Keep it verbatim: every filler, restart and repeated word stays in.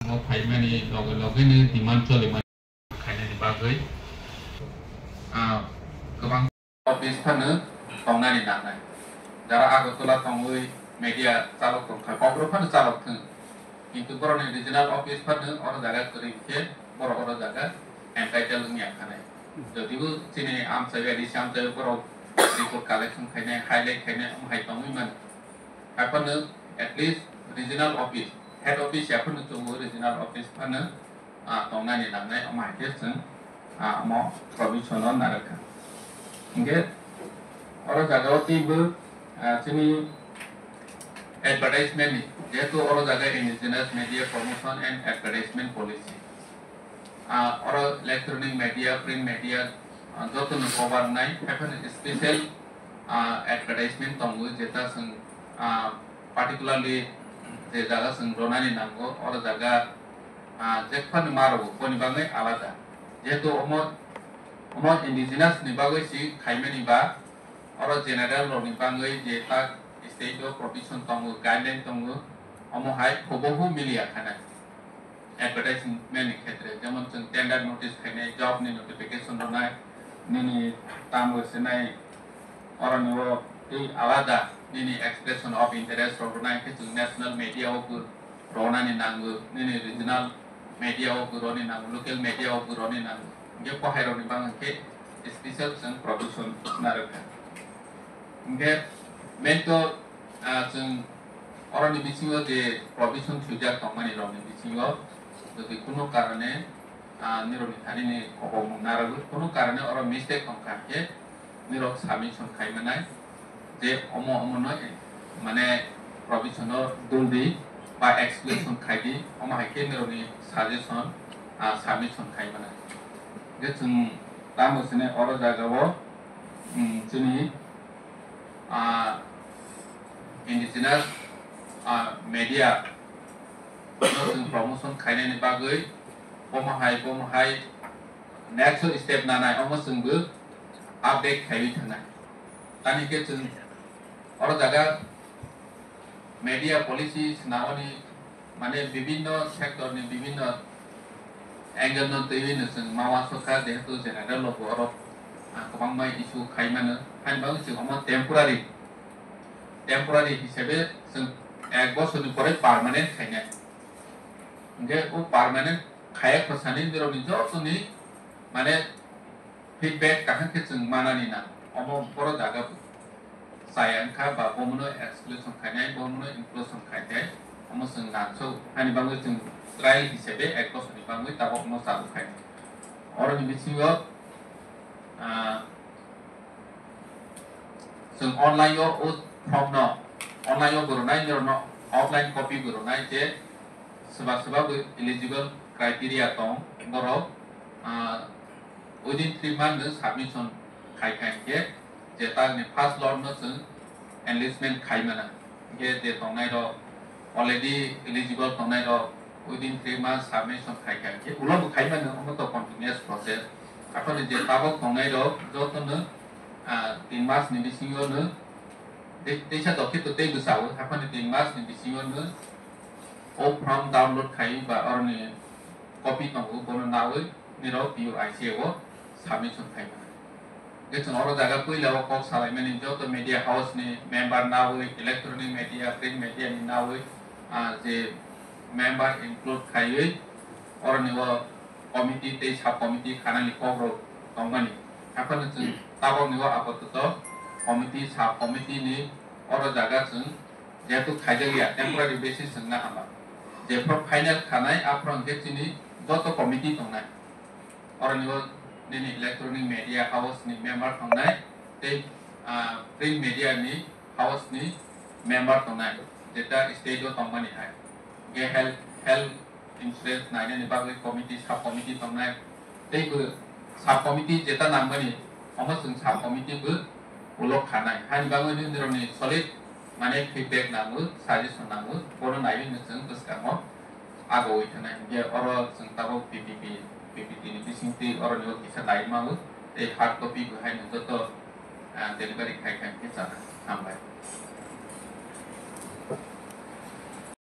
Phaimani loge loge ni demand cholimani khainani bagwi, ah, kwbang office phano tongnani nangnai. Jara Agartala tongwi media chalok tongkha, kokrok phano chalok thung. Kintu borokni regional office phano oro jaga kwrwi khe borok oro jaga entitled wngya khanai. Jodibo chini amchai A D C amchai borok report collection khainai, highlight khainai, omo hai tongwi mano. Haiphano at least regional office, head office ya phano chungo regional office phano, ah, tongnani nangnai, omo hai khe chwng, ah, omo provision o narwkha. Hinkhe oro jaga o teibo, ah, chini advertisement ni, jehetu oro jaga Indigenous Media Promotion and Advertisement Policy. Ah, oro electronic media, print media, ah, joto no cover nai, haiphano special, ah, advertisement tongo, jeta chwng, ah, particularly je jaga chwng ronani nango, oro jaga, ah, jekphano ma rogo, boni bagwi alada. Jehetu omo, omo indigenous ni bagwi si khaimani ba, oro general rokni bagwi je tak state o provision tongo, guideline tongo, omo hai hubahu miliya khanai. Advertisement ni khetre, jemon chwng tender notice khainai, job ni notification rwnai, nini tamo sinai, oroni o tei alada nini expression of interest rok rwnai, khe chwng national media o bo rwnani nango, nini regional media o bo rwni nango, local media o bo rwni nango. Hinkhe kohairokni bagwi khe special chwng provision narwkha. Hinkhe main to, ah, chwng oroni bisingo je provision swijak tongmani rokni bisingo jodi kunu karone, ah, nirokni thani ni kobokmung narwgwi kunu karone oro mistake tongkha khe nirok submission khai manai je omo omo no, mane provision no dul di ba exclusion khai di, omo hai khe nirokni suggestion, ah, submission khai manai. Je chwng tamo sini oro jaga o, mm, chini ah, indigenous, ah, media no chwng promotion khainani bagwi bomo hai, bomo hai next step nanai, omo chwngbo update khaiwi thangnai. Tani khe chwng oro jaga media policy swnamani mane bibinno sector ni bibinno angle no twiwi no chwng ma uansukha, jehetu general rok bo oro, ah, kwbangma issue khai mano, haini bagwi chwng omo temporary, temporary hisabe chwng ek bosorni pore permanent khainai. Hinkhe o permanent khaiya khosani nirokni jotoni mane feedback kaham khe chwng manani nang, omo boro jaga bo chaya wngkha ba bomono exclusion khainai, bomono inclusion khainai, omo chwng nansuk, haini bagwi chwng trial hisabe ek bosorni bagwi tabok omo chabu khainai. Oroni bisingo, ah, chwng online o o form no online o bo rwnai, norokno offline copy bo rwnai je swba swba bo eligible criteria tong, borok, ah, within three month no submission khai khai khe je tak ni first lot no chwng enlistment khai mana. Hinkhe je tongnai rok already eligible tongnai rok within three months submission khai khai khe ulo bo khai mano, omo to continuous process. Akhoni je tabok tongnai rok joto no, ah, tin mas ni bisingo no tei-, teisa dokhe to tei bwsao, akhoni tin mas ni bisingo no o form download khai ba oroni copy tongo, bono nawi nirok P U I C A o submission khai mano. Hwnkhe chwng oro jaga puila o kok salaimani joto media house ni member nawi, electronic media, print media ni nawi, ah, je member include khaiwi oroni o committee tei sub committee khanani kok rok tongmani. Haphano chwng tabok ni o apatoto committee, sub committee ni oro jaga chwng jehetu khaijakya, temporary basis wngna hama. Jephru final khanai, aphru hwnkhe chini joto committee tongnai. Oroni o nini electronic media house ni member tongnai, tei, ah, print media ni house ni member tongnai, jeta state o tongmani hai. Hwnkhe health, health insurance nainani bagwi committee, sub committee tongnai. Tei bo sub committee jeta nangmani, omo chwng sub committee bo ulo khanai. Haini bagwi nini rokni solid mane feedback nango, suggestion nango, bono naiwi no chwng bwskango agowi thanai. Hinkhe oro chwng tabok P P P, P P T ni bisingtwi oroni o kisa naiwi mango, tei hard copy bo haino joto, ah, delivery khai khai khe chana. Hambai.